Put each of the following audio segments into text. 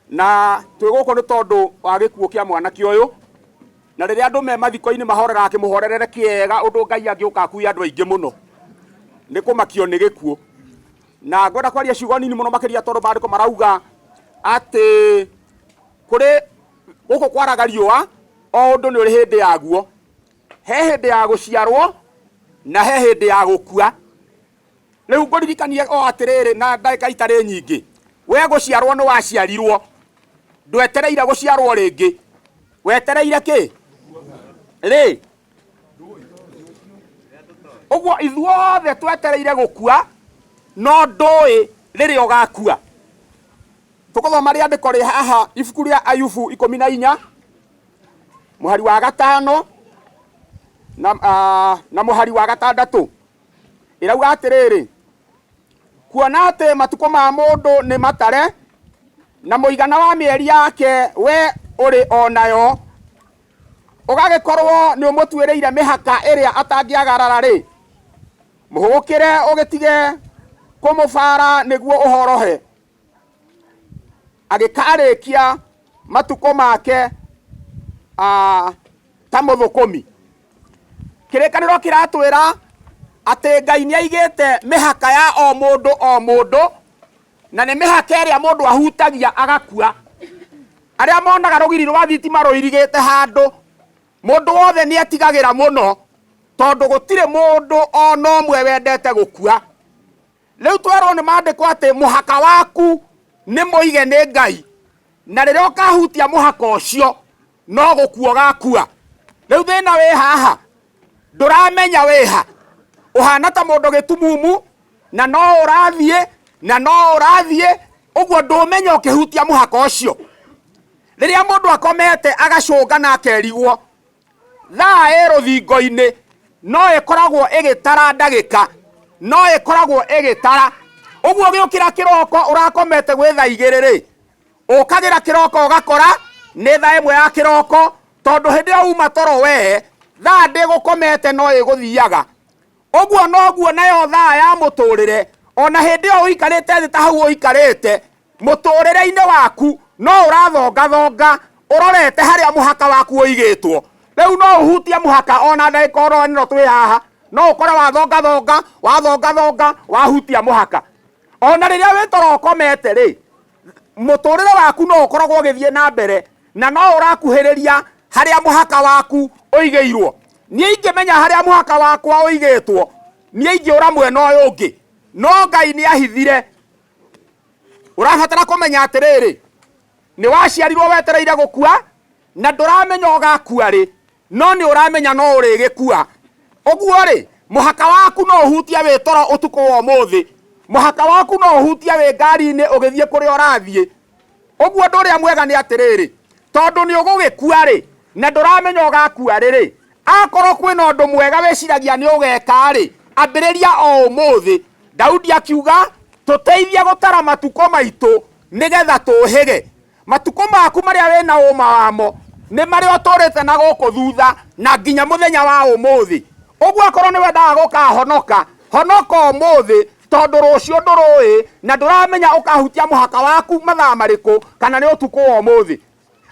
Na twĩ gũkũ nĩ tondũ wa gĩkuũ kĩa mwanake ũyũ, na rĩrĩa andũ me mathiko-inĩ mahoreraga kĩmũhorerere kĩega ũndũ Ngai angĩũka akue andũ aingĩ mũno nĩ kũmakio nĩ gĩkuũ. Na ngwenda kwaria ciugo nini mũno makĩria tondũ maandĩko marauga atĩ kũrĩ gũkũ kwaraga riũa o ũndũ nĩ ũrĩ hĩndĩ yaguo. He hĩndĩ ya gũciarwo na he hĩndĩ ya gũkua. Rĩu ngũririkanie o atĩrĩrĩ na ndagĩka itarĩ nyingĩ, we gũciarwo nĩ waciarirwo, ndwetereire gũciarwo rĩngĩ, wetereire kĩ? Rĩ? Ũguo ithuothe twetereire gũkua, no ndũĩ rĩrĩa ũgakua. Tũgũthoma rĩandĩko rĩ haha ibuku rĩa Ayubu 14 mũhari wa gatano na mũhari wa gatandatũ. Ĩrauga atĩrĩrĩ, kuona atĩ matukũ ma mũndũ nĩ matare, na mũigana wa mĩeri yake we ũrĩ o nayo, ũgagĩkorwo nĩ ũmũtuĩrĩire mĩhaka ĩrĩa atangĩagarara-rĩ, mũhũgũkĩre ũgĩtige kũmũbara nĩguo ũhorohe. Agĩkarĩkia matukũ make ta mũthũkũmi. Kĩrĩkanĩro kĩratwĩra atĩ Ngai nĩ aigĩte mĩhaka ya o mũndũ o mũndũ, na nĩ mĩhaka ĩrĩa mũndũ ahutagia agakua. Arĩa monaga rũgiri rwa thitima rũirigĩte handũ, mũndũ wothe nĩ etigagĩra mũno, tondũ gũtirĩ mũndũ ona ũmwe wendete gũkua. Rĩu twerwo nĩ maandĩko atĩ mũhaka waku nĩ mũige nĩ Ngai, na rĩrĩa ũkahutia mũhaka ũcio no gũkua ũgakua. Rĩu thĩna wĩ haha, ndũramenya wĩha, ũhana ta mũndũ gĩtumumu na no ũrathiĩ na no ũrathiĩ ũguo ndũmenya ũkĩhutia mũhaka ũcio. Rĩrĩa mũndũ akomete agacũnga na akerigwo Thaa ĩ rũthingo-inĩ no ĩkoragwo ĩgĩtara ndagĩka, no ĩkoragwo ĩgĩtara. Ũguo ũgĩũkĩra kĩroko ũrakomete gwĩ thaa igĩrĩ-rĩ, ũkagĩra kĩroko ũgakora nĩ thaa ĩmwe ya kĩroko, tondũ hĩndĩ ĩyo uma toro wee, thaa ndĩgũkomete no ĩgũthiaga. Ũguo noguo nayo thaa ya mũtũrĩre, ona hĩndĩ ĩyo ũikarĩte thĩ ta hau ũikarĩte, Mũtũũrĩre-inĩ waku no ũrathongathonga ũrorete harĩa mũhaka waku ũigĩtwo. Rĩu no ũhutie mũhaka o na ndagĩka oro ĩno twĩ haha, no ũkore wathongathonga, wathongathonga, wahutia mũhaka. O na rĩrĩa wĩ toro ũkomete-rĩ, mũtũũrĩre waku no ũkoragwo ũgĩthiĩ na mbere na no ũrakuhĩrĩria harĩa mũhaka waku ũigĩirwo. Niĩ ingĩmenya harĩa mũhaka wakwa ũigĩtwo, niĩ ingĩũra mwena ũyũ ũngĩ. No Ngai nĩ ahithire. Ũrabatara kũmenya atĩrĩrĩ, nĩ waciarirwo wetereire gũkua na ndũramenya ũgakua rĩ, no nĩ ũramenya no ũrĩgĩkua. Ũguo rĩ, mũhaka waku no ũhutie wĩ toro ũtukũ wa ũmũthĩ, mũhaka waku no ũhutie wĩ ngari-inĩ ũgĩthiĩ kũrĩa ũrathiĩ. Ũguo ũndũ ũrĩa mwega nĩ atĩrĩrĩ, tondũ nĩ ũgũgĩkua rĩ, na ndũramenya ũgakua rĩ rĩ, akorwo kwĩna ũndũ mwega wĩciragia nĩ ũgeka rĩ, ambĩrĩria o ũmũthĩ. Daudi akiuga, tũteithie gũtara matukũ maitũ nĩgetha tũhĩge. Matukũ maku marĩa wĩna ũma wamo nĩ marĩa ũtũrĩte na gũkũ thutha na nginya mũthenya wa ũmũthĩ. Ũguo akorwo nĩ wendaga gũkahonoka, honoka ũmũthĩ tondũ rũciũ ndũrũĩ na ndũramenya ũkahutia mũhaka waku mathaa marĩkũ kana nĩ ũtukũ wa ũmũthĩ.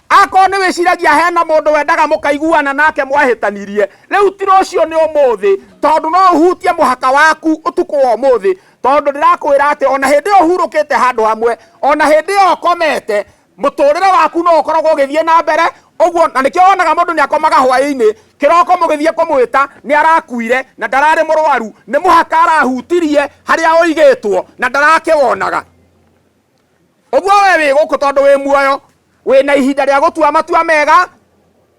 Akorwo nĩ wĩciragia hena mũndũ wendaga mũkaiguana nake mwahĩtanirie, rĩu ti rũciũ nĩ ũmũthĩ, tondũ no ũhutie mũhaka waku ũtukũ wa ũmũthĩ, tondũ ndĩrakwĩra atĩ ona hĩndĩ ĩyo ũhurũkĩte handũ hamwe, ona hĩndĩ ĩyo ũkomete, mũtũrĩre waku no ũkoragwo ũgĩthiĩ na mbere ũguo, na nĩkĩo wonaga mũndũ nĩ akomaga hwaĩ-inĩ, kĩroko mũgĩthiĩ kũmwĩta nĩ arakuire na ndararĩ mũrwaru, nĩ mũhaka arahutirie harĩa ũigĩtwo na ndarakĩwonaga. Ũguo we wĩ gũkũ tondũ wĩ muoyo, wĩ na ihinda rĩa gũtua matua mega,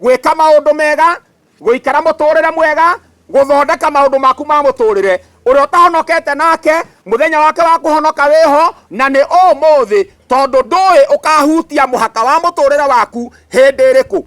gwĩka maũndũ mega, gũikara mũtũrĩre mwega, gũthondeka maũndũ maku ma mũtũrĩre. Ũrĩa ũtahonokete nake, mũthenya wake wa kũhonoka wĩho, na nĩ ũmũthĩ, tondũ ndũĩ ũkahutia mũhaka wa mũtũrĩre waku hĩndĩ ĩrĩkũ.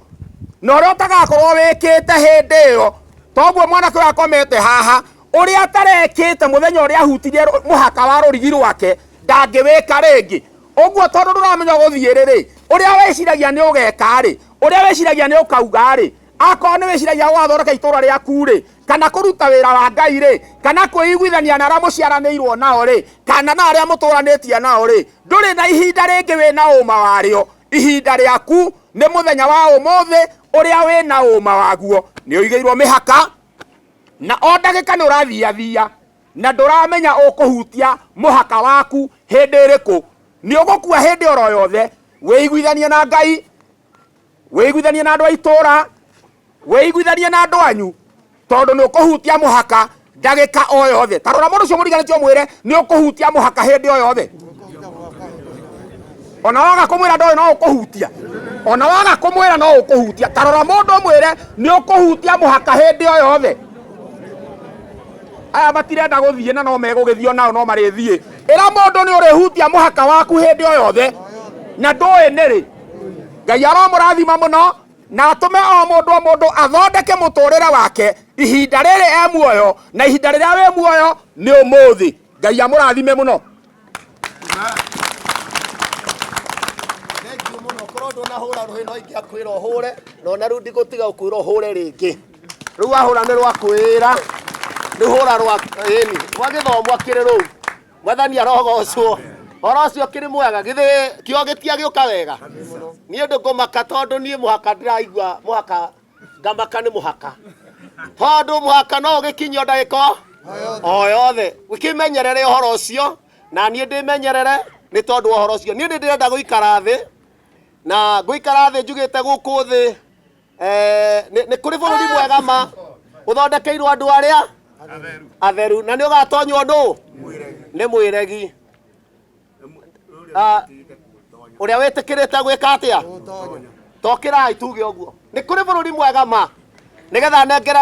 Na ũrĩa ũtagakorwo wĩkĩte hĩndĩ ĩyo, toguo mwanake ũyũ akomete haha, ũrĩa atarekĩte mũthenya ũrĩa ahutirie mũhaka wa rũrigi rwake, ndangĩwĩka rĩngĩ. Ũguo tondũ ndũramenya ũgũthiĩ rĩ rĩ, ũrĩa wĩciragia nĩ ũgeka rĩ, ũrĩa wĩciragia nĩ ũkauga rĩ, akorwo nĩ wĩciragia gũgathondeka itũra rĩaku rĩ, kana kũruta wĩra wa Ngai rĩ, kana kwĩiguithania na arĩa mũciaranĩirwo nao rĩ, kana na arĩa mũtũranĩtie nao rĩ, ndũrĩ na ihinda rĩngĩ wĩna ũma warĩo. Ihinda rĩaku nĩ mũthenya wa ũmũthĩ ũrĩa wĩna ũma waguo. Nĩ ũigĩirwo mĩhaka na o ndagĩka nĩ ũrathiathia na ndũramenya ũkũhutia mũhaka waku hĩndĩ ĩrĩkũ. Nĩ ũgũkua hĩndĩ oro yothe. Wĩiguithanie na Ngai, wĩiguithanie na andũ a itũũra, wĩiguithanie na andũ anyu, tondũ nĩ ũkũhutia mũhaka ndagĩka o yothe. Ta rora mũndũ ũcio mũriganĩtie ũmwĩre nĩ ũkũhutia mũhaka hĩndĩ o yothe. Ona waga kũmwĩra ndoĩ no ũkũhutia, ona waga kũmwĩra no ũkũhutia. Ta rora mũndũ ũmwĩre nĩ ũkũhutia mũhaka hĩndĩ o yothe. Aya matirenda gũthiĩ na no megũgĩthiĩ onao no marĩthiĩ. Ĩra mũndũ nĩ ũrĩhutia mũhaka waku hĩndĩ o yothe na ndũĩ nĩrĩ. Ngai aromũrathima mũno na atũme o mũndũ o mũndũ athondeke mũtũrĩre wake ihinda rĩrĩ e muoyo, na ihinda rĩrĩa wĩ muoyo nĩ ũmũthĩ. Ngai amũrathime mũno. Thank you mũno. Korwo ndũnahũra rũhĩ no ingĩakwĩra ũhũre, na ona rĩu ndigũtiga gũkwĩra ũhũre rĩngĩ. Rĩu wahũra nĩ rwa kwĩra, rĩu hũra rwa ĩni, rwa gĩthomo kĩrĩ rũu. Mwathani arogocwo. Ũhoro ũcio ũkĩrĩ mwega, githĩ kĩo gĩtiagĩũka wega? Niĩ ndũkũmaka tondũ niĩ mũhaka ndĩraigua mũhaka, ngamaka nĩ mũhaka. Tondũ mũhaka no ũgĩkinyio ndagĩka o yothe. Ũkĩmenyerere ũhoro ũcio, na niĩ ndĩmenyerere nĩ tondũ wa ũhoro ũcio. Niĩ nĩ ndĩrenda gũikara thĩ, na ngũikara thĩ njugĩte gũkũ thĩ, nĩ kũrĩ bũrũri mwega ma ũthondekeirwo andũ arĩa atheru, na nĩ ũgatonywo ndũ nĩ mwĩregi. Ũrĩa wĩtĩkĩrĩte gwĩka atĩa? Tokĩrai tuge ũguo. Nĩ kũrĩ bũrũri mwega ma, nĩgetha nengere